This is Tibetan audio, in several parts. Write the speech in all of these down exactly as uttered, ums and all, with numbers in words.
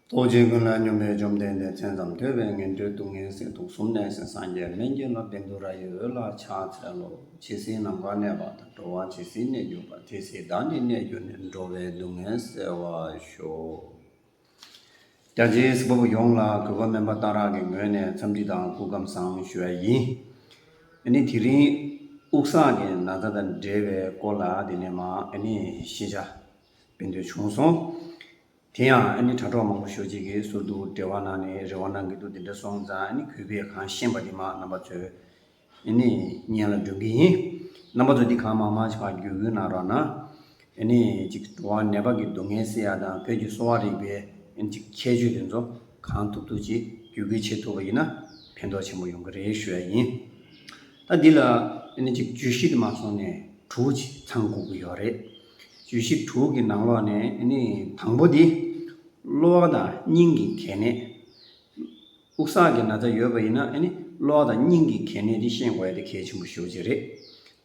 རྟོག་བཅས་ཀུན་ལ་སྙོམས་པའི་བཅོམ་ལྡན་འདས། མཚན་ཙམ་ཐོས་པས་ངན་འགྲོའི་སྡུག་བསྔལ་སེལ། དུག་གསུམ་ནད་སེལ་སངས་རྒྱས་སྨན་གྱི་བླ། བཻ་ཌཱུརྱ་ཡི་འོད་ལ་ཕྱག་འཚལ་ལོ། ཇི་སྲིད་ནམ་མཁའ་གནས་པ་དང་། འགྲོ་བ་ཇི་སྲིད་གནས་གྱུར་པ། དེ་སྲིད་བདག་ནི་གནས་གྱུར་ནས། འགྲོ་བའི་སྡུག་བསྔལ་སེལ་བར་ཤོག། རྒྱ་ཆེའི་གཟིགས་པ་པོ་ཡོངས་ལ་གུས་པ་སྨན་པ་སྟག་རག་གི་ངོས་ནས་འཚམས་འདྲི་དང་སྐུ་ཁམས་བཟང་ཞུ་ཡ་ཡིན། ཨ་ནི་དེ་རིང་དབུགས་བསགས་ཀྱི་ན་ཚ་དང་འབྲེལ་བའི་སྐོར་ལ་དེ་ནས་མ་ཨ་ནི་ཤེས་བྱ་སྤེལ་འདོད་བྱུང་སོང་། དེ་ཡང་ཨ་ནི་དྲ་གྲོགས་མང་པོ་ཞེ་ཅིག་གིས་ཟུར་དུ་འབྲེལ་བ་གནང་ནས་རེ་བ་གནང་གི་འདུག། དེ་འདྲ་སོང་ཙང་ཨ་ནི་གུས་པས་གང་ཤེས་པ་དེ་མ་རྣམ་པ་ཚོས་ཨ་ནི་སྙན་ལ་སྒྲོན་གྱི་ཡིན། རྣམ་པ་ཚོ་འདི་གང་མང་མང་ཞིག་བརྒྱུད་སྐུལ་གནང་རོགས་གནང་། ཨ་ནི་ཅིག་འགྲོ་བ་ནད་པ་གི་སྡུག་བསྔལ་སེལ་ཡ་དང་བོད་ཀྱི་གསོ་བ་རིག་པའི་ཨ་ནི་ཅིག་ཁྱད་ཆོས་དེ་ཚོ་གང་ཐུབ་ཐུབ་ཅིག་བརྒྱུད་སྐུལ་བྱེད་ཐུབ་པ་ཡིན་ན་ཕན་ཐོགས་ཆེན་པོ་ཡོང་གི་རེད་ཞུ་ཡ་ཡིན། ད་འདི་ལ་ཨ་ནི་ཅིག་བརྗོད་གཞི་དེ་མ་སོང་ནས་དྲུག་ཅིག་ཚང་དགོས་ཀྱི་ཡོད་རེད། བརྗོད་གཞི་དྲུག་གི་ནང་ལོགས་ནས་ཨ་ནི་དང་པོ་དེ་གློ་བ་དང་སྙིང་གི་གལ་གནད། དབུགས་བསགས་ཀྱི་ན་ཚ་ཡོད་པ་ཡིན་ན་ཨ་ནི་གློ་བ་དང་སྙིང་གི་གལ་གནད་དེ་ཤེས་དགོས་ཡ་དེ་གལ་ཆེན་པོ་ཞེ་པོ་ཅིག་རེད།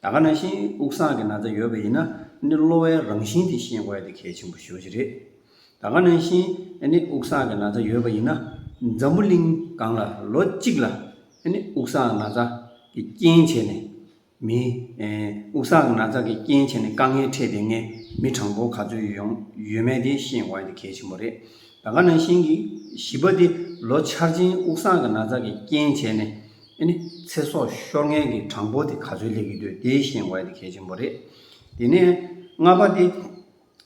ད་ག་ནང་བཞིན་དབུགས་བསགས་ཀྱི་ན་ཚ་ཡོད་པ་ཡིན་ན་ཨ་ནི་གློ་བའི་རང་བཞིན་དེ་ཤེས་དགོས་ཡ་དེ་གལ་ཆེན་པོ་ཞེ་པོ་ཅིག་རེད། ད་ག་ནང་བཞིན་ཨ་ནི་དབུགས་བསགས་ཀྱི་ན་ཚ་ཡོད་པ་ཡིན་ན་འཛམ་བུ་གླིང་སྒང་ལ་ལོ་གཅིག་ལ་ཨ་ནི་དབུགས་བསགས་ན་ཚ་གི་རྐྱེན་བྱས་ནས་མི་ཨེ་དབུགས་བསགས་ན་ཚ་གི་རྐྱེན་བྱས་ནས་དཀའ་ངལ་འཕྲད་བསྡད་མཁན་མི་གྲངས་འབོར་ག་ཚོད་ཡོང་ཡོད་མེད་དེ་ཤེས་དགོས་ཡ་དེ་གལ་ཆེན་པོ་རེད། ད་ག་ནང་བཞིན་གྱི་བཞི་པ་དེ་ལོ་འཆར་ཅན་དབུགས་བསགས་ཀྱི་ན་ཚ་གི་རྐྱེན་བྱས་ནས་ཨ་ནི་ཚེ་སྲོག་ཤོར་མཁན་གྱི་གྲངས་འབོར་དེ་ག་ཚོད་སླེབས་ཀྱི་འདུག་དེ་ཤེས་དགོས་ཡ་དེ་གལ་ཆེན་པོ་རེད། དེ་ནས་ལྔ་པ་དེ་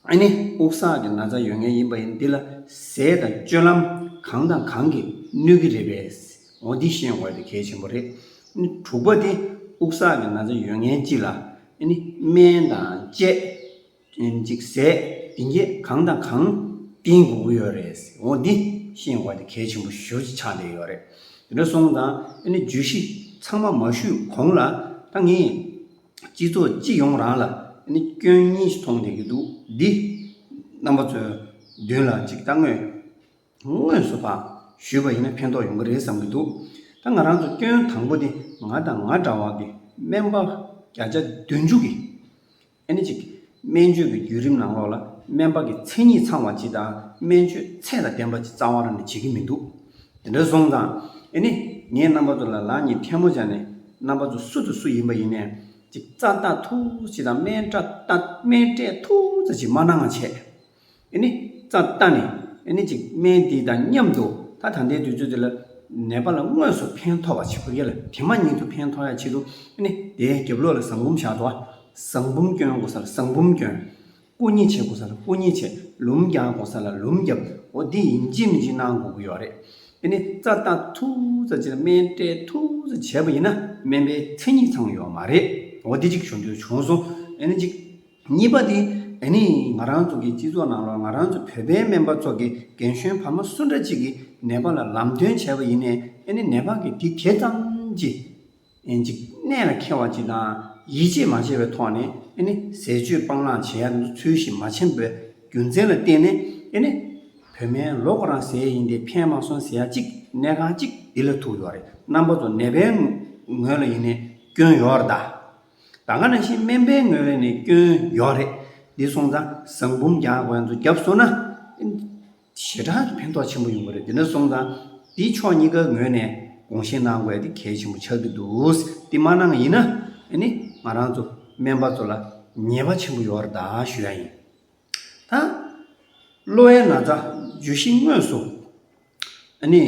ཨ་ནི་དབུགས་བསགས་ཀྱི་ན་ཚ་ཡོད་མཁན་ཡིན་པ་ཡིན་འདི་ལ་ཟས་དང་སྤྱོད་ལམ་གང་དང་གང་གིས་གནོད་ཀྱི་རེད་པས། འོ་འདི་ཤེས་དགོས་ཡ་དེ་གལ་ཆེན་པོ་རེད། ཨ་ནི་དྲུག་པ་དེ་དབུགས་བསགས་ཀྱི་ན་ཚ་ཡོད་མཁན་གཅིག་ལ་ཨ་ནི་སྨན་དང་དཔྱད། ཅིག་ཟས་དེ་འགས་གང་དང་གང་བསྟེན་དགོས་ཀྱི་ཡོད་རེད། འོ་འདི་ཤེས་དགོས་དེ་གལ་ཆེན་པོ་ཞེ་པོ་ཅིག་ཆགས་བསྡད་ཡོད་རེད། དེ་འདྲ་སོང་ཙང་ཨ་ནི་བརྗོད་གཞི་ཚང་མ་མ་ཞུས་གོང་ལ་ད་ངས་སྤྱི་ཚོགས་སྤྱི་ཡོངས་རང་ལ་ཨ་ནི་སྐྱོན་གཉིས་ཤིག་མཐོང་བསྡད་ཀྱི་འདུག། འདི་རྣམ་པ་ཚོའི་མདུན་ལ་ཅིག་ད་དངོས་དངོས་སུ་ཕར་ཞུས་པ་ཡིན་ན་ཕན་ཐོགས་ཡོང་གི་རེད་བསམ་གྱི་འདུག། ད་ང་རང་ཚོ་སྐྱོན་དང་པོ་དེ་ང་དང་ང་འདྲ་བ་གི་སྨན་པ་བརྒྱ་ཆ་བདུན་ཅུ་གི་ཨ་ནི་ཅིག་སྨན་བཅོས་ཀྱི་བརྒྱུད་རིམ་ནང་ལོགས་ལ་སྨན་པ་གི་མཚན་ཉིད་ཚང་བ་ཅིག་དང་སྨན་བཅོས་ཚད་དང་ལྡན་པ་ཅིག་རྩ་བ་རང་ནས་བྱེད་ཀྱི་མི་འདུག། དེ་འདྲ་སོང་ཙང་ཨ་ནི་ངས་རྣམ་པ་ཚོ་ལ་ལག་གཉིས་ཐལ་མོ་སྦྱར་ནས་རྣམ་པ་ཚོ་སུ་དང་སུ་ཡིན་པ་ཡིན་ནའི་ཅིག་རྩ་ལྟ་ཐུབ་ཅིག་དང་སྨན་རྩ་ལྟ་སྨན་སྤྲད་ཐུབ་ཙམ་ཅིག་མ་གནང་བ་བྱས། ཨ་ནི་རྩ་ལྟ་ནས་ཨ་ནི་ཅིག་སྨན་དེ་དང་མཉམ་དུ་ད་ད་ལྟའི་དུས་ཚོད་དེ་ལ་ནད་པ་ལ་དངོས་སུ་ཕན་ཐོགས་པ་བྱེད་དགོས་ཡ་ལ་དེ་མ་ཉིད་དུ་ཕན་ཐོགས་ཡ་ཆེད་དུ་ཨ་ནི་དེའི་རྒྱབ་ལོགས་ལ་ཟངས་འབུམ་བཞག་འདུག། ཟངས་འབུམ་སྐྱོན་དགོས་ས་ལ་ཟངས་འབུམ་སྐྱོན། སྐུ་མཉེ་བྱེད་དགོས་ས་ལ་སྐུ་མཉེ་བྱེད། ལུམ་རྒྱག་དགོས་ས་ལ་ལུམ་རྒྱབ། འོ་འདི་ཡིན་གཅིག་མིན་གཅིག་གནང་དགོས་ཀྱི་ཡོད་རེད། ཨ་ནི་རྩ་ལྟ་ཐུབ་ཙམ་བྱས་ན་སྨན་སྤྲད་ཐུབ་ཙམ་བྱས་པ་ཡིན་ན་སྨན་པའི་མཚན་ཉིད་ཚང་ཡོད་མ་རེད། འོ་འདི་གཅིག་ཞུ་འདོད་བྱུང་སོང་། ཨ་ནི་གཅིག་གཉིས་པ་དེ་ཨ་ནི་ང་རང་ཚོ་གི་སྤྱི་ཚོགས་ནང་ལ་ང་རང་ཚོ་བོད་པའི་སྨན་པ་ཚོ་གི་རྒན་གཞོན་བར་མ་སུ་འདྲ་ཅིག་གིས་ནད་པ་ལ་ལམ་སྟོན་བྱས་པ་ཡིན་ནའི་ཨ་ནི་ནད་པ་གིས་དེ་དེ་ཙམ་གྱིས་ཨ་ནི་ཅིག་གནད་ལ་འཁེལ་བ་ཅིག་དང་ཡིད་ཆེས་མ་བྱས་པའི་ཐོག་ནས་ཨ་ནི་ཟས་སྤྱོད་སྤང་བླང་བྱེད་ཡ་ཚུལ་བཞིན་མ་བྱས་པའི་རྒྱུ་མཚན་ལ་བརྟེན་ནས་ཨ་ནི་བོད་སྨན་ལོ་ཁོ་རང་ཟས་ཡིན་ཏེ་ཕན་མ་སོང་ཟེར་ཡ་ཅིག་གནད་འགག་ཅིག་འདི་ལ་ཐུག་ཡོད་རེད། རྣམ་པ་ཚོ་ནད་པའི་ངོས་ལ་ཡིན་ནའི་སྐྱོན་ཡོད་རེད་ད། ད་ག་ནང་བཞིན་སྨན་པའི་ངོས་ལ་ནི་སྐྱོན་ཡོད་རེད། འདི་སོང་ཙང་ཟངས་འབུམ་རྒྱག་དགོས་ཡ་ཚོ་རྒྱབ་སོང་ན་ཞེ་དྲག་ཕན་ཐོགས་ཆེན་པོ་ཡོང་གི་རེད། དེ་འདྲ་སོང་ཙང་འདི་ཕྱོགས་གཉིས་ཀའི་ངོས་ནས་དགོངས་བཞེས་གནང་དགོས་ཡ་དེ་གལ་ཆེན་པོ་ཆགས་ཀྱི་འདུག། འདི་མ་གནང་ཡིན་ན་ཨ་ནི་ང་རང་ཚོ་སྨན་པ་ཚོ་ལ་ཉེས་པ་ཆེན་པོ་ཡོད་རེད་ད་ཞུ་ཡ་ཡིན། ད་གློ་བའི་ན་ཚ་བརྗོད་གཞི་དངོས་སུ་ཨ་ནི་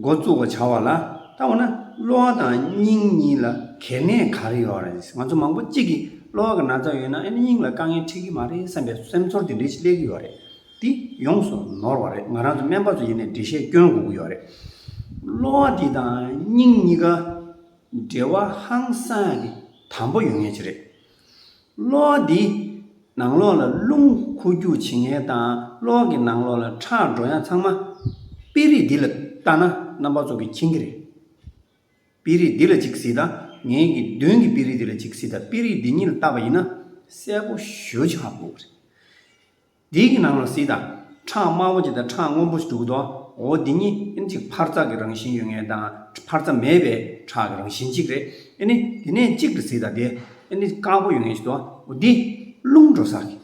འགོ་བཙུགས་པ་བྱ་བ་ལ་ད་འོ་ན་གློ་བ་དང་སྙིང་གཉིས་ལ་གལ་གནད་ག་རེ་ཡོད་རེད། ང་ཚོ་མང་པོ་གཅིག་གིས་གློ་བ་གི་ན་ཚ་ཡོད་ན་ཨ་ནི་སྙིང་ལ་དཀའ་ངལ་འཕྲད་ཀྱི་མ་རེད་བསམ་པའི་སེམས་ཚོར་དེ་འདྲ་ཞིག་སླེབས་ཀྱི་ཡོད་རེད། འདི་ཡོངས་སུ་ནོར་བ་རེད། ང་རང་ཚོ་སྨན་པ་ཚོ་ཡིན་ནའི་འགྲེལ་བཤད་སྐྱོན་དགོས་ཀྱི་ཡོད་རེད། གློ་བ་འདི་དང་སྙིང་གཉིས་ཀ་འབྲེལ་བ་ཧང་སང་ཡ་གི་དམ་པོ་ཡོད་མཁན་ཅིག་རེད། གློ་བ་འདི་ནང་ལོགས་ལ་རླུང་འཁོར་རྒྱུག་བྱེད་མཁན་དང་གློ་བ་གི་ནང་ལོགས་ལ་ཁྲག་འགྲོ་ཡ་ཚང་མ་པི་རིགས་འདི་ལ་ལྟ་ན་རྣམ་པ་ཚོ་གིས་མཁྱེན་གྱི་རེད། པི་རིགས་འདི་ལ་གཅིག་གཟིགས་དང་ངའི་གི་མདུན་གྱི་པི་རིགས་འདི་ལ་གཅིག་གཟིགས་དང་པི་རིགས་འདི་གཉིས་ལ་བལྟས་པ་ཡིན་ན་གསལ་པོ་ཞེ་པོ་ཅིག་ཧ་གོ་གི་རེད། འདི་གི་ནང་ལ་གཟིགས་དང་ཁྲག་དམར་པོ་ཅིག་དང་ཁྲག་སྔོན་པོ་ཞིག་འདུག་དོ། འོ་འདི་གཉིས་ཨ་ནི་ཅིག་འཕར་རྩ་གི་རང་བཞིན་ཡོད་མཁན་དང་འཕར་རྩ་མེད་པའི་ཁྲག་གི་རང་བཞིན་གཅིག་རེད། ཨ་ནི་དེ་ནས་གཅིག་ཏུ་གཟིགས་དང་དེ་ཨ་ནི་དཀར་པོ་ཡོད་མཁན་ཞིག་འདུག། འོ་འདི་རླུང་འགྲོ་ས་གི་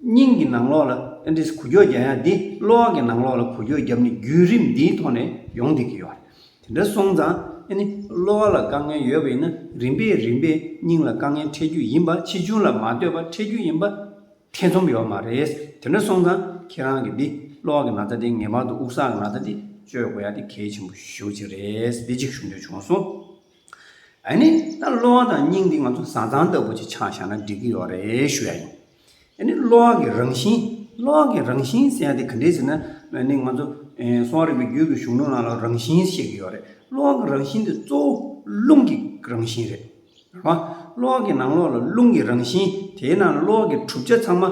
སྙིང་གི་ནང་ལོགས་ལ་ ཨ་འདྲས་འགུལ་སྐྱོད་རྒྱག་ཡ་འདི་གློ་བ་གི་ནང་ལོགས་ལ་འགུལ་སྐྱོད་བརྒྱབ་ནས་བརྒྱུད་རིམ་འདིའི་ཐོག་ནས་ཡོང་བསྡད་ཀྱི་ཡོད་རེད། དེ་འདྲ་སོང་ཙང་ཨ་ནི་གློ་བ་ལ་དཀའ་ངལ་ཡོད་པ་ཡིན་ན་རིམ་པས་རིམ་པས་སྙིང་ལ་དཀའ་ངལ་འཕྲད་རྒྱུ་ཡིན་པ། ཆེ་ཆུང་ལ་མ་ལྟོས་པར་འཕྲད་རྒྱུ་ཡིན་པ་ཐེ་ཚོམ་ཡོད་མ་རེད། དེ་འདྲ་སོང་ཙང་ཁྱེད་རང་གིས་འདི་གློ་བ་གི་ན་ཚ་འདི་ངེས་པར་དུ་དབུགས་བསགས་ཀྱི་ན་ཚ་འདི་བཅོས་དགོས་ཡ་འདི་གལ་ཆེན་པོ་ཞེ་པོ་ཅིག་རེད། འདི་གཅིག་ཞུ་འདོད་བྱུང་སོང་། ཨ་ནི་ད་གློ་བ་དང་སྙིང་འདི་ང་ཚོ་བཟའ་ཚང་ལྟ་བུ་ཅིག་ཆ་བཞག་ན་འགྲིག་གི་ཡོད་རེད་ཞུ་ཡ་ཡིན། ཨ་ནི་གློ་བ་གི་རང་བཞིན། གློ་བ་གི་རང་བཞིན་ཟེར་ཡ་དེ་ག་འདྲས་ཟེར་ན། ཨ་ནི་ང་ཚོ་ཨེ་གསོ་བ་རིག་པའི་རྒྱུད་ཀྱི་གཞུང་ལུགས་ནང་ལ་རང་བཞིན་བཤད་ཀྱི་ཡོད་རེད། གློ་བ་གི་རང་བཞིན་དེ་གཙོ་བོ་རླུང་གི་རང་བཞིན་རེད། རེད་བ། གློ་བ་གི་ནང་ལོགས་ལ་རླུང་གི་རང་བཞིན། དེའི་ནང་ལ་གློ་བ་གི་གྲུབ་ཆ་ཚང་མ་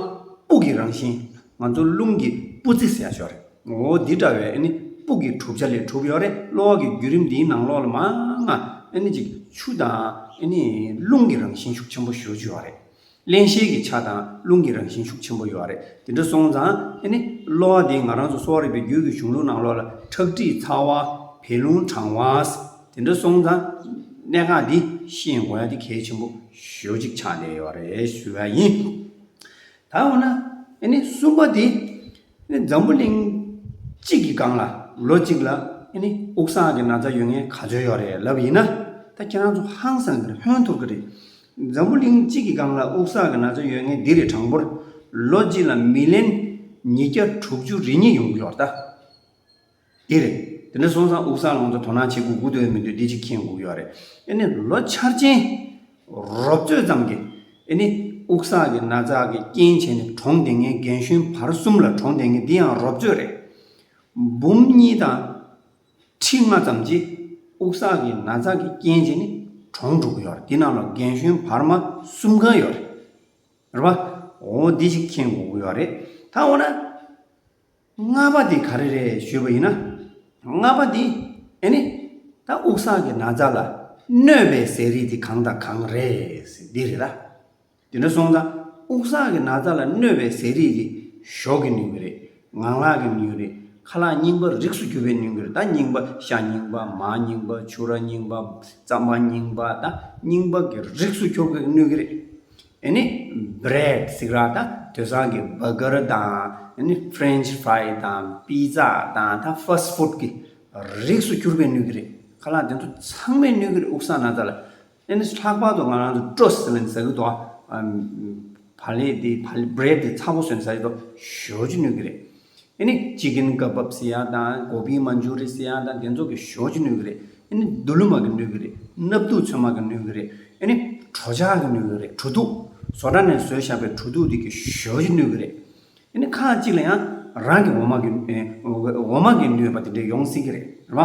སྤུ་གི་རང་བཞིན། ང་ཚོ་རླུང་གི་སྤུ་རྩི་ཟེར་ཡ་ཅིག་ཡོད་རེད། འོ་འདི་འདྲ་བའི་ཨ་ནི་སྤུ་གི་གྲུབ་ཆ་ལས་གྲུབ་ཡོད་རེད། གློ་བ་གི་བརྒྱུད་རིམ་འདིའི་ནང་ལོགས་ལ་མང་ང་ཨ་ནི་ཅིག་ཆུ་དང་ཨ་ནི་རླུང་གི་རང་བཞིན་ཤུགས་ཆེན་པོ་ཞེ་པོ་ཅིག་ཡོད་རེད། རླན་གཤེར་གྱི་ཆ་དང་རླུང་གི་རང་བཞིན་ཤུགས་ཆེན་པོ་ཡོད་རེད། དེ་འདྲ་སོང་ཙང་ཨ་ནི་གློ་བ་འདི་ང་རང་ཚོ་གསོ་བ་རིག་པའི་རྒྱུད་ཀྱི་གཞུང་ལུགས་ནང་ལོགས་ལ་ཁྲག་མཁྲིས་ཚ་བ། བད་རླུང་གྲང་བ། དེ་འདྲ་སོང་ཙང་གནད་འགག་འདི་ཤེས་དགོས་ཡ་འདི་གལ་ཆེན་པོ་ཞེ་པོ་ཅིག་ཆགས་བསྡད་ཡོད་རེད་ཞུ་ཡ་ཡིན། ད་འོ་ན་ཨ་ནི་གསུམ་པ་འདི། ཨ་ནི་འཛམ་བུ་གླིང་གཅིག་གི་སྒང་ལ་ལོ་གཅིག་ལ་ཨ་ནི་དབུགས་བསགས་ཀྱི་ན་ཚ་ཡོད་མཁན་ག་ཚོད་ཡོད་རེད་ལབ་ཡིན་ན། ད་ཁྱེད་རང་ཚོ་ཧང་སང་གི་རེད། ཧོན་ཐོར་གི་རེད། འཛམ་བུ་གླིང་གཅིག་གི་སྒང་ལ་དབུགས་བསགས་ཀྱི་ན་ཚ་ཡོད་མཁན་འདི་རེད། གྲངས་འབོར་ལོ་གཅིག་ལ་མི་ལན་ཉིས་བརྒྱ་དྲུག་ཅུ་རེ་གཉིས་ཡོང་གི་ཡོད་རེད་ད། འདི་རེད། དེ་འདྲ་སོང་ཙང་དབུགས་བསགས་ལ་ང་ཚོ་དོ་སྣང་བྱེད་དགོས་དགོས་འདོད་མི་འདོད་འདི་གཅིག་མཁྱེན་དགོས་ཀྱི་ཡོད་རེད། ཨ་ནི་ལོ་འཆར་ཅན་རོབ་ཚོད་ཙམ་གྱི་ཨ་ནི་དབུགས་བསགས་ཀྱི་ན་ཚ་གི་རྐྱེན་བྱས་ནས་གྲོངས་བསྡད་མཁན་རྒན་གཞོན་བར་གསུམ་ལ་གྲོངས་བསྡད་མཁན་འདི་ཡང་རོབ་ཚོད་རེད། འབུམ་གཉིས་དང་ཁྲི་ལྔ་ཙམ་གྱིས་དབུགས་བསགས་ཀྱི་ན་ཚ་གི་རྐྱེན་བྱས་ནས་གྲོངས་འགྲོ་གི་ཡོད་རེད། འདི་ནང་ལ་རྒན་གཞོན་བར་མ་གསུམ་ཀ་ཡོད་རེད། རེད་པ། འོ་འདི་ཞིག་མཁྱེན་དགོས་ཀྱི་ཡོད་རེད། ད་འོ་ན། ལྔ་པ་འདི་ག་རེ་རེད་ཞུས་པ་ཡིན་ན། ལྔ་པ་འདི་ཨེ་ནི་ད་དབུགས་བསགས་ཀྱི་ན་ཚ་ལ་གནོད་པའི་ཟས་རིགས་འདི་གང་དང་གང་རེད་འདི་རེད་ལ། དེ་འདྲ་སོང་ཙང་དབུགས་བསགས་ཀྱི་ན་ཚ་ལ་གནོད་པའི་ཟས་རིགས་འདི་ཞོ་གིས་གནོད་ཀྱི་རེད། ངང་ལག་གིས་གནོད་ཀྱི་རེད། ཁ་ལག་རྙིང་པ་རིགས་སུ་གྱུར་པས་གནོད་ཀྱི་རེད། ད་རྙིང་པ་ཤ་རྙིང་པ། མར་རྙིང་པ། ཕྱུར་ར་རྙིང་པ། རྩམ་པ་རྙིང་པ། ད་རྙིང་པ་གི་རིགས་སུ་གྱུར་པས་གནོད་ཀྱི་རེད། ཨེ་ནི་བྷི་རེད་ཟེར་ར། ད་དེང་སང་གི་བྷར་གར་དང་ཨེ་ནི་ཕ་རེན་ཆི་ཕ་རའི་དང་པི་ཛ་དང་ད་ཕ་སི་ཊི་ཕུཌ་གི་རིགས་སུ་གྱུར་པས་གནོད་ཀྱི་རེད། ཁ་ལག་དེ་ཚོ་ཚང་མས་གནོད་ཀྱི་རེད། དབུགས་བསགས་ན་ཚ་ལ། ཨེ་ནི་ལྷག་པར་དུ་ང་རང་ཚོ་ཊོ་སི་ཊི་ཟེར་ནས་ཟ་གི་འདུག་ཨ། བག་ལེབ་དེ་བག་ལེབ་བྷི་རེད་དེ་ཚ་པོ་བཟོས་ནས་ཟ་གི་འདུག་ཞེ་པོ་ཅིག་གནོད་ཀྱི་རེད། ཨེ་ནི་ཅི་ཀེན་ཀ་བབ་ཟེར་ཡ་དང་གོ་བི་མན་ཇུ་རི་ཟེར་ཡ་དང་དེ་ཚོ་གིས་ཞེ་པོ་ཅིག་གནོད་ཀྱི་རེད། ཨེ་ནི་རྡོ་ལུ་མ་གིས་གནོད་ཀྱི་རེད། སྣབས་དུག་ཚོད་མ་གིས་གནོད་ཀྱི་རེད། ཨེ་ནི་གྲོ་ཆག་གིས་གནོད་ཀྱི་རེད། གྲོ་དུག་བཟོ་གྲྭ་ནས་བཟོས་བཞག་པའི་གྲོ་དུག་དེ་གིས་ཞེ་པོ་ཅིག་གནོད་ཀྱི་རེད། ཨེ་ནི་ཁ་ཅིག་ལ་ཡང་རང་གི་འོ་མ་གི་ཨེ་འོ་མ་གིས་གནོད་པ་དེ་འདྲ་ཡོང་སྲིད་ཀྱི་རེད། རེད་པ།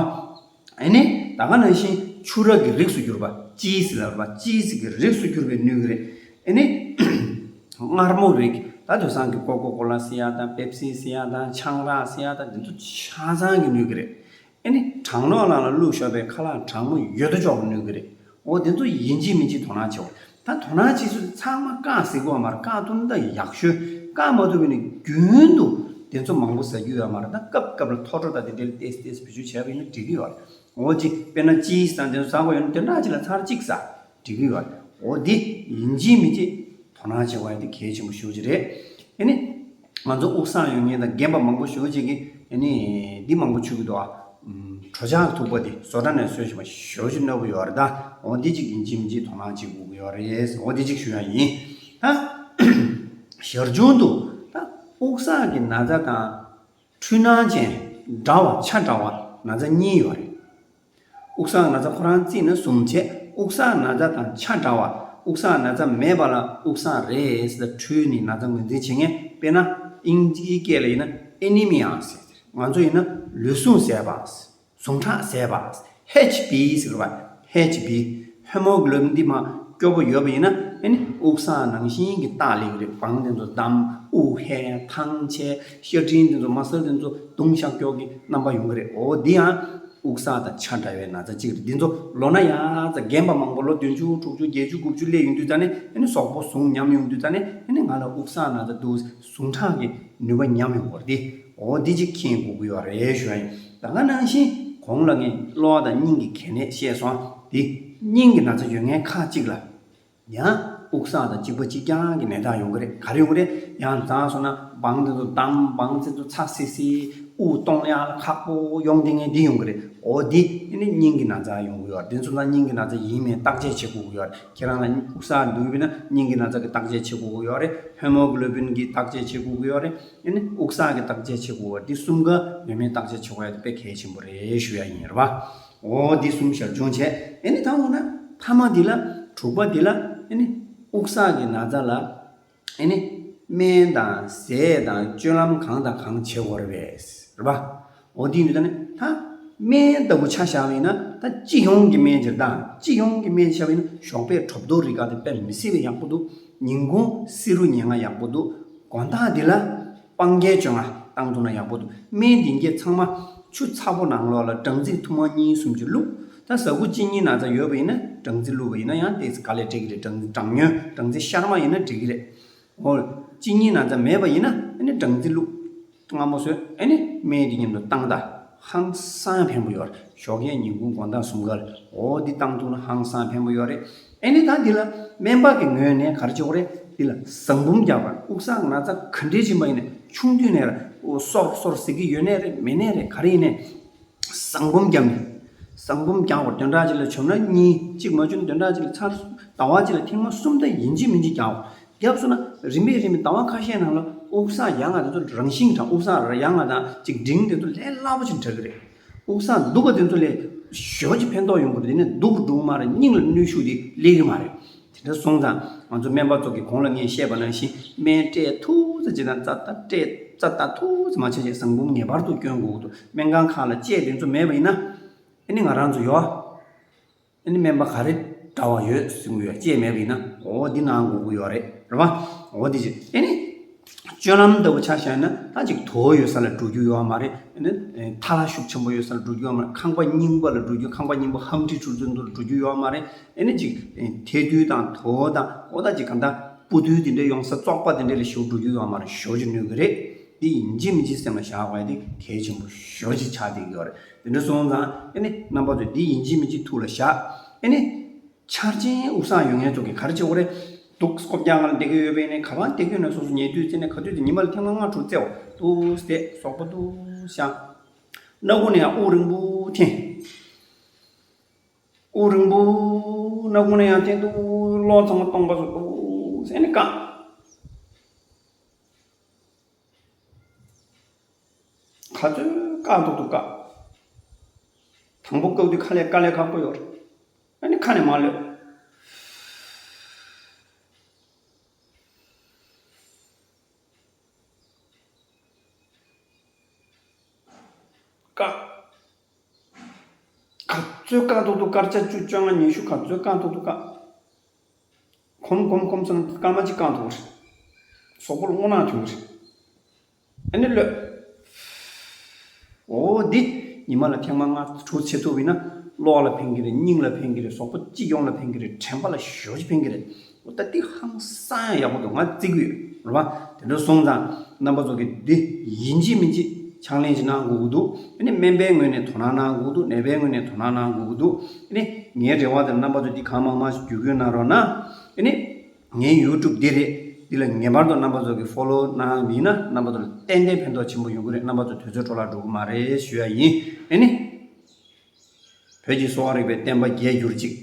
ཨེ་ནི་ད་ག་ནང་བཞིན་ཕྱུར་ར་གི་རིགས་སུ་གྱུར་པ་ཅི་ཟེར་ལབ་པ། ཅི་ཟེར་གི་རིགས་སུ་གྱུར་པས་གནོད་ཀྱི་རེད། ཨེ་ནི་མངར་མོ་རིགས། ད་དེང་སང་གི་ཀོ་ཀོ་ཀོ་ལ་ཟེར་ཡ་དང་པེབ་སི་ཟེར་ཡ་དང་ཆང་རག་ཟེར་ཡ་དང་དེ་ཚོ་ཆ་ཚང་གིས་གནོད་ཀྱི་རེད། ཨེ་ནི་གྲང་ནོག་ལ་ལ་བླུགས་ཞོག་པའི་ཁ་ལག་གྲང་མོ་ཡོད་དོ་ཅོག་གིས་གནོད་ཀྱི་རེད། འོ་དེ་ཚོ་ཡིན་གཅིག་མིན་གཅིག་དོ་སྣང་བྱེད་དགོས། ད་དོ་སྣང་བྱེད་ཚུལ་ཚང་མ་བཀག་ཟེར་གོ་མ་རེད། བཀག་ཐུབ་ན་ད་ཡག་ཤོས། བཀག་མ་ཐུབ་པ་ཡིན་ན་རྒྱུན་དུ་དེ་ཚོ་མང་པོ་ཟ་རྒྱུ་ཡོད་མ་རེད། ད་སྐབས་སྐབས་ལ་ཐོ་ཁྲོ་དང་དེ་འདྲའི་ཏོག་ཙམ་ཏོག་ཙམ་བེད་སྤྱོད་བྱས་པ་ཡིན་ན་འགྲིག་གི་ཡོད་རེད། འོ་ཅིག་དཔེར་ན་ཅི་ཟ་དང་དེ་ཚོ་ཟ་དགོས་ཡོད་ན་དེ་འདྲ་ཅིག་ལ་ཚར་གཅིག་ཟ་འགྲིག་གི་ཡོད་རེད། འོ་འདི་ཡིན་གཅིག་མིན་གཅིག་དོ་སྣང་བྱེད་དགོས་ཡ་དེ་གལ་ཆེན་པོ་ཞེ་པོ་ཅིག་རེད། ཨེ་ནི། ང་ཚོ་དབུགས་བསགས་ཡོད་མཁན་དང་རྒན་པ་མང་པོ་ཞེ་པོ་ཅིག་གིས་ཨེ་ནི་འདི་མང་པོ་མཆོད་ཀྱི་འདུག་ཨ། གྲོ་ཆག་མཐུག་པ་འདི་བཟོ་གྲྭ་ནས་བཟོས་བཞིན་པ་ཞེ་པོ་ཅིག་གནོད་ཀྱི་ཡོད་རེད་ད། འོ་འདི་གཅིག་ཡིན་གཅིག་མིན་གཅིག་དོ་སྣང་བྱེད་དགོས་ཀྱི་ཡོད་རེད། འོ་འདི་གཅིག་ཞུ་ཡ་ཡིན། ད་ཞར་བྱུང་དུ་ད་དབུགས་བསགས་ཀྱི་ན་ཚ་དང་འཁྲུལ་སྣང་ཅན་འདྲ་བ་ཆ་འདྲ་བ་ན་ཚ་གཉིས་ཡོད་རེད། དབུགས་བསགས་ན་ཚ་ཁོ་རང་བརྩིས་ན་གསུམ་བྱས། དབུགས་བསགས་ན་ཚ་དང་ཆ་འདྲ་བ། དབུགས་བསགས་ན་ཚ་མེད་པ་ལ་དབུགས་བསགས་རེད་ཟེར། འཁྲུལ་ནས་ན་ཚ་ངོས་འཛིན་བྱེད་མཁན། དཔེར་ན་ཨིན་ཇིའི་སྐད་ལ་ཡིན་ན་ཨེ་ནི་མི་ཡ་ཟེར། ང་ཚོ་ཡིན་ན་ལུས་ཟུངས་ཟད་པ། ཟུངས་ཁྲག་ཟད་པ། ཨེཆ་བི་ཟེར་བ། ཨེཆ་བི། ཧེ་མོ་གྷི་ལོ་བིན་འདི་མ་སྐྱོ་པོ་ཡོད་པ་ཡིན་ན་ཨེ་ནི་དབུགས་བསགས་ནང་བཞིན་གྱི་རྟགས་སླེབས་ཀྱི་རེད། བང་དེ་ཚོ་བསྡམས། དབུགས་ཧལ། ཐང་ཆད། ཤ་སྒྲིམ་དེ་ཚོ་མ་སལ་དེ་ཚོ་བརྡུངས་ཤག་སྐྱོ་གི་རྣམ་པ་ཡོང་གི་རེད། འོ་འདི་ཡང་དབུགས་བསགས་དང་ཆ་འདྲ་བའི་ན་ཚ་གཅིག་རེད། འདི་ཚོ་ལོ་ན་ཡང་ཙ་རྒན་པ་མང་པོ་ལོ་བདུན་ཅུ་དྲུག་ཅུ་བརྒྱད་ཅུ་དགུ་བཅུ་སླེབས་ཡོང་དུས་ཙ་ནས་ཨེ་ནི་གཟུགས་པོ་ཟུངས་ཉམས་ཡོང་དུས་ཙ་ནས་ཨེ་ནི་ང་ལ་དབུགས་བསགས་ན་ཚ་འདུག་ཟུངས་ཁྲག་གི་ནུས་པ་ཉམས་ཡོང་གི་རེད། འོ་འདི་གཅིག་མཁྱེན་དགོས་ཀྱི་ཡོད་རེད་ཞུ་ཡ་ཡིན། ད་ག་ནང་བཞིན་གོང་ལ་ངས་གློ་བ་དང་སྙིང་གི་གལ་གནད་བཤད་སོང་། འདི་སྙིང་གི་ན་ཚ་ཡོད་མཁན་ཁག་ཅིག་ལ། ཡང་ དབུགས་བསགས་དང་གཅིག་པ་གཅིག་རྐྱང་གི་ནད་རྟགས་ཡོང་གི་རེད། ག་རེ་ཡོང་གི་རེད། ཡང་འཛག་སོང་ན་སྦང་དེ་ཚོ་བསྡམས། སྦང་དེ་ཚོ་ཚ་སི་སི། དབུགས་གཏོང་ཡག་ལ་ཁག་པོ་ཡོང་དེ་ངས་འདི་ཡོང་གི་རེད། འོ་འདི་ཨ་ནི་སྙིང་གི་ན་ཚ་ཡོང་གི་ཡོད་རེད། དེ་ཚོ་ལ་སྙིང་གི་ན་ཚ་ཡིན་མིན་བརྟག་དཔྱད་བྱེད་དགོས་ཀྱི་ཡོད་རེད། ཁྱེད་རང་ལ་དབུགས་བསགས་འདུག་ཡོད་ན་སྙིང་གི་ན་ཚ་གི་བརྟག་དཔྱད་བྱེད་དགོས་ཀྱི་ཡོད་རེད། ཧེ་མོ་གྷི་ལོ་བིན་གི་བརྟག་དཔྱད་བྱེད་དགོས་ཀྱི་ཡོད་རེད། ཨ་ནི་དབུགས་བསགས་ཀྱི་བརྟག་དཔྱད་བྱེད་དགོས་ཀྱི་ཡོད་རེད། འདི་གསུམ་ཀ་ཡོད་མེད་བརྟག་དཔྱད་བྱེད་དགོས་ཡ་དེ་དཔེ་གལ་ཆེན་པོ་རེད་ཞུ་ཡ་ཡིན། རེད་པ། འོ་འདི་གསུམ་ཞར་བྱུང་བྱས། ཨ་ནི་ད་འོ་ན་ཐ་མ་འདི་ལ། དྲུག་པ་འདི་ལ་ཨ་ནི་དབུགས་བསགས་ཀྱི་ན་ཚ་ལ་ཨ་ནི་སྨན་དང་ཟས་དང་སྤྱོད་ལམ་གང་དང་གང་བྱེད་དགོས་རེད་པས། རེད་པ། འོ་འདི་ཡིན་དུས་ད་ནི་ད་སྨན་ལྟ་བུ་ཆ་བཞག་པ་ཡིན་ན། ད་སྤྱི་ཡོངས་ཀྱི་སྨན་སྦྱར་དང་། སྤྱི་ཡོངས་ཀྱི་སྨན་བཞག་པ་ཡིན་ན་ཞོགས་པའི་གྲོད་ཐོག་རིགས་ཀ་དེ་དཔེ་མི་སྲིད་པའི་ཡག་པོ་འདུག་ཉིན་གུང་བསིལ་རུ་ཉལ་ང་ཡག་པོ་འདུག་དགོང་དག་འདི་ལ་སྤང་རྒྱས་བཅོ་ལྔ་བཏང་ཐུབ་ན་ཡག་པོ་འདུག་སྨན་འདི་གས་ཚང་མ་ཆུ་ཚ་པོ་ནང་ལོགས་ལ་སྦྲང་རྩི་ཐུར་མ་གཉིས་གསུམ་ཅིག་བླུགས། ད་ཟ་ཁུ་གཅིན་སྙི་ན་ཚ་ཡོད་པ་ཡིན་ན་སྦྲང་རྩི་བླུགས་པ་ཡིན་ན་ཡང་དེ་ག་ལས་འགྲིག་གི་རེད། སྦྲང་སྦྲང་སྨྱོན་སྦྲང་རྩི་ཤར་མ་ཡིན་ན་འགྲིག་གི་རེད། འོ། གཅིན་སྙི་ན་ཚ་མེད་པ་ཡིན་ན་ཨ་ནི་སྦྲང་རྩི་བླུགས། སྔ་མོ་བཟོས། ཨ་ནི་སྨན་འདི་མཉམ་དུ་བཏང་། ད་ཧང་སང་ཕན་པོ་ཡོད་རེད། ཞོགས་ཀས་ཉིན་གུང་དགོང་དག་གསུམ་ཀ་ལ། འོ་འདི་བཏང་ཐུབ་ན་ཧང་སང་ཕན་པོ་ཡོད་རེད། ཨ་ནི་ད་འདི་ལ་སྨན་པ་གི་ངོས་ནས་ག་རེ་བྱེད་དགོས་རེད། འདི་ལ་ཟངས་བུམ་རྒྱག་པ། དབུགས་བསགས་ན་ཚ་ག་འདྲས་ཕྱིན་པ་ཡིན་ན། ཆུང་དུས་ནས་ར་སོར་སོར་ཟེར་གྱི་ཡོད་ནའི་རེད། མེད་ནའི་རེད། ག་རེ་ཡིན་ནའི་ཟངས་བུམ་བརྒྱབ་ནས། ཟངས་བུམ་རྒྱག་པར་བདུན་ཕྲག་གཅིག་ལ་བྱུང་ན་གཉིས། གཅིག་མ་བྱུང་ན་བདུན་ཕྲག་གཅིག་ལ་ཚར། ཟླ་བ་གཅིག་ལ་ཐེངས་མ་གསུམ་དང་ཡིན་གཅིག་མིན་གཅིག་རྒྱག་བརྒྱབ་སོང་ན་རིམ་པས་རིམ་པས་ཟླ་བ་ཁ་ཤས་ནང་ལ་དབུགས་བསགས་ཡག་ང་དེ་ཚོ་རང་བཞིན་དྲག་དབུགས་བསགས་ཡག་ང་དང་ཅིག་འབྲིང་དེ་ཚོ་ལས་སླ་པོ་ཞིག་དྲག་གི་རེད། དབུགས་བསགས་སྡུག་པ་དེ་ཚོ་ལས་ཞེ་པོ་ཅིག་ཕན་ཐོགས་ཡོང་གི་རེད། དེ་ནས་སྡུག་འགྲོ་གི་མ་རེད། སྙིང་ལ་གནོན་ཤུགས་དེ་སླེབས་ཀྱི་མ་རེད། དེ་འདྲ་སོང་ཙང་ང་ཚོ་སྨན་པ་ཚོ་གིས་གོང་ལ་ངས་བཤད་པ་ནང་བཞིན་སྨན་སྤྲད་ཐུབ་ཙམ་ཅིག་དང་། རྩ་ལྟ་སྤྲད། རྩ་ལྟ་ཐུབ་ཙམ་མ་བྱས་བྱས་ཟངས་བུམ་ངེས་པར་དུ་སྐྱོན་དགོས་ཀྱི་འདུག་སྨན་ཁང་ཁག་ལ་དཔྱད་དེ་ཚོ་མེད་པ་ཡིན་ན། ཨ་ནི་ང་རང་ཚོ་ཡོད། ཨ་ནི་སྨན་པ་ག་རེ་འདྲ་བ་ཡོད་གསུང་གི་ཡོད། དཔྱད་མེད་པ་ཡིན་ན། འོ་འདི་གནང་དགོས་ཀྱི་ཡོད་རེད། རེད་པ། འོ་འདི་བྱས། ཨ་ནི་སྤྱོད་ལམ་ལྟ་བུ་ཆ་བཞག་ན་ད་ཅིག་དོགས་ཡོད་ས་ལ་འགྲོ་རྒྱུ་ཡོད་མ་རེད། ཨ་ནི་ཐལ་བ་ཤུགས་ཆེན་པོ་ཡོད་ས་ལ་འགྲོ་རྒྱུ་ཡོད་མ་རེད། ཁང་པ་རྙིང་པ་ལ་འགྲོ་རྒྱུ། ཁང་པ་རྙིང་པ་ཧམ་ཁྲི་ཁྲི་ཚོ་འདུག་འགྲོ་རྒྱུ་ཡོད་མ་རེད། ཨ་ནི་ཅིག་ཐལ་རྡུལ་དང་དོགས་དང་། འོ་ད་ཅིག་གང་ལྟར་སྤུ་རྡུལ་དེ་འདྲ་ཡོང་ས། བཙོག་པ་དེ་འདྲ་ལ་ཞེ་པོ་འགྲོ་རྒྱུ་ཡོད་མ་རེད། ཞེ་པོ་ཅིག་གནོད་ཀྱི་རེད། འདི་ཡིན་གཅིག་མིན་གཅིག་སེམས་ལ་བཞག་དགོས་ཡ་དེ་གལ་ཆེན་པོ་ཞེ་པོ་ཅིག་ཆགས་བསྡད་ཀྱི་ཡོད་རེད། དེ་འདྲ་སོང་ཙང་ཨ་ནི་རྣམ་པ་ཚོས་འདི་ཡིན་གཅིག་མིན་གཅིག་ཐུགས་ལ་བཞག་ཨ་ནི་འཆར་ཅན་དབུགས་བསགས་ཡོད་མཁན་ཚོ་གིས་ག་རེ་བྱེད་དགོས་རེད། འདུག་སེ་སྒོ་རྒྱག་སྒང་ལ་བསྡད་ཀྱི་ཡོད་པ་ཡིན་ནའི། ག་པར་བསྡད་ཀྱི་ཡོད་ན་སོ་སོ་ཉལ་དུས་ཙམ་ནས་ག་དུས་ཙམ། ཉི་མ་ལ་ཐེངས་མ་ལྔ་དྲུག་རྩེ་བ། འདུག་སེ་བཟོད་པོ་འདུག་སེ་བཞག་སྣ་ཁུག་ནས་ཡང་དབུགས་རིང་པོ་འཐེན། དབུགས་རིང་པོ་སྣ་ཁུག་ནས་ཡང་འཐེན། འདུག་གློ་ཚང་མ་སྟོང་པ་བཟོ། འདུག་སེ་ཨ་ནི་བཀག་ག་ཚོད་བཀག་ཐུབ་ཐུབ་བཀག་དང་པོ་བཀག་དུས་ཁ་ལས་དཀའ་ལས་ཁག་པོ་ཡོད་རེད། ཨ་ནི་ཁ་ནས་མར་གློད། བཀག་ག་ཚོད་བཀག་ཐུབ་ཐུབ། སྐར་ཆ་བཅུ། བཅོ་ལྔ། ཉི་ཤུ། ག་ཚོད་བཀག་ཐུབ་ཐུབ་བཀག་གོམ་གོམ་གོམ་སོང་ན་སྐར་མ་གཅིག་བཀག་ཐུབ་རེད། གཟུགས་པོ་ལ་རྔུལ་ནག་ཐོན་གྱི་རེད། ཨ་ནི་གློད། འོ་འདི་ཉི་མ་ལ་ཐེངས་མ་ལྔ་དྲུག་བྱེད་ཐུབ་པ་ཡིན་ན་གློ་བ་ལ་ཕན་གྱི་རེད། སྙིང་ལ་ཕན་གྱི་རེད། གཟུགས་པོ་སྤྱི་ཡོངས་ལ་ཕན་གྱི་རེད། དྲན་པ་ལ་ཞེ་པོ་ཅིག་ཕན་གྱི་རེད། འོ་ད་འདི་ཧང་སང་ཡག་པོ་འདུག་ང་བརྩི་གི་ཡོད། རེད་པ། དེ་འདྲ་སོང་ཙང་རྣམ་པ་ཚོ་གིས་འདི་ཡིན་གཅིག་མིན་གཅིག་ཕྱག་ལེན་ཅིག་གནང་དགོས་ཀྱི་འདུག་ཨ་ནི་སྨན་པའི་ངོས་ནས་དོ་སྣང་གནང་དགོས་ཀྱི་འདུག་ནད་པའི་ངོས་ནས་དོ་སྣང་གནང་དགོས་ཀྱི་འདུག་ཨ་ནི་ངའི་རེ་བ་དེ་རྣམ་པ་ཚོ་འདི་གང་མང་མང་ཞིག་བརྒྱུད་སྐུལ་གནང་རོགས་གནང་། ཨ་ནི། ངའི་ཡུ་ཊུབ་འདི་རེད། འདི་ལ་ངེས་པར་དུ་རྣམ་པ་ཚོ་གིས་ཕོ་ལོ་གནང་བ་ཡིན་ན་རྣམ་པ་ཚོ་ལ་ཏན་ཏན་ཕན་ཐོགས་ཆེན་པོ་ཡོང་གི་རེད། རྣམ་པ་ཚོ་དུས་ཚོད་འཕྲོ་བརླག་འགྲོ་གི་མ་རེད་ཞུ་ཡ་ཡིན། ཨ་ནི། བོད་ཀྱི་གསོ་བ་རིག་པའི་བསྟན་པ་རྒྱས་གྱུར་ཅིག